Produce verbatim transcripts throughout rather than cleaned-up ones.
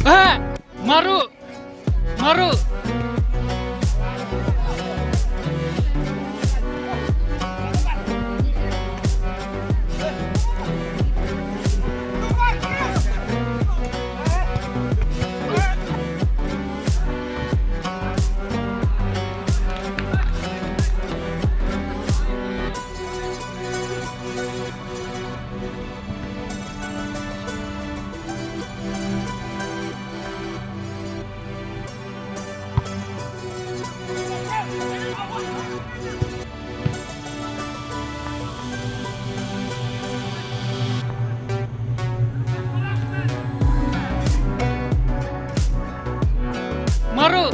Ah! Maru! Maru! Maru.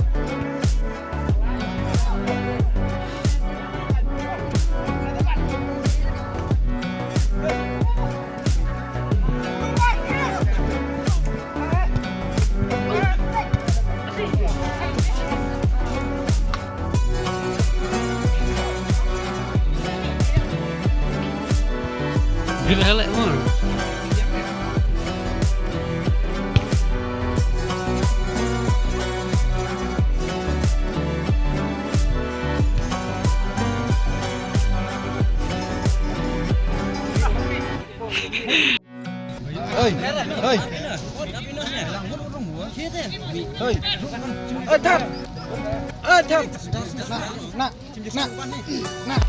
Gila lek mo. Hei, hei. Hei. Athar. Athar. Nak, nak, nak.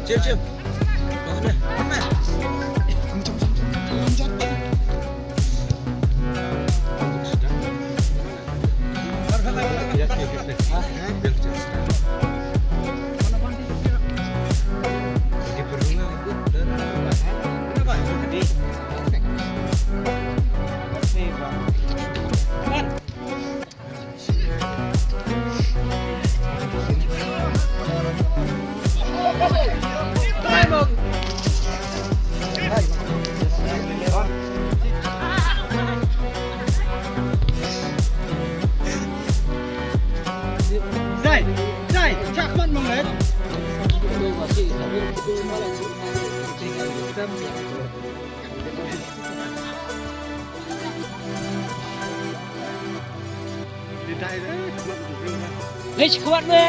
Jom, jom. Dai, dai, chak man mong le. Leit sha khmat me.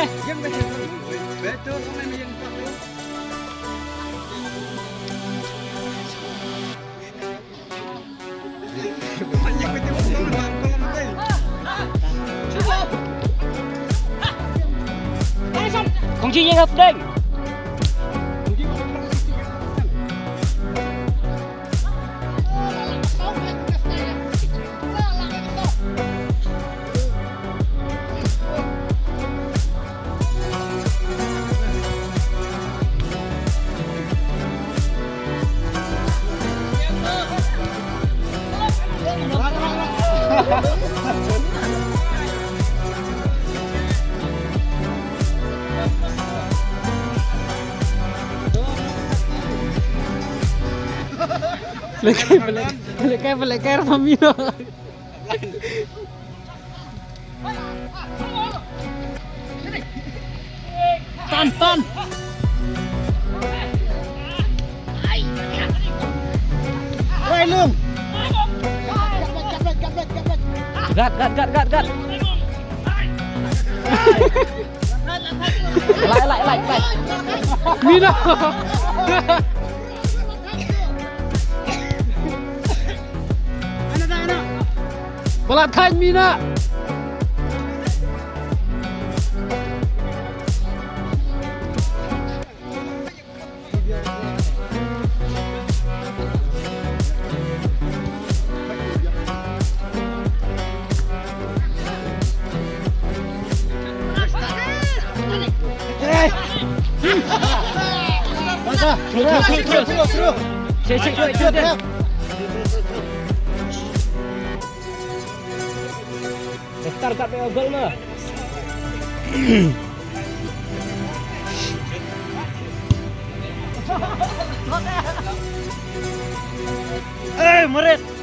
Kong Jing ïa nga pdeng. Lekai, lekai, lekai, lekai, mami no. Tan, tan. Wei, Lung. Gat, gat, gat, gat, gat. Lai, lai, lai, lai. Mina. Ba la thaiñ mi na. Daftar kat gol ma. Eh, Maret.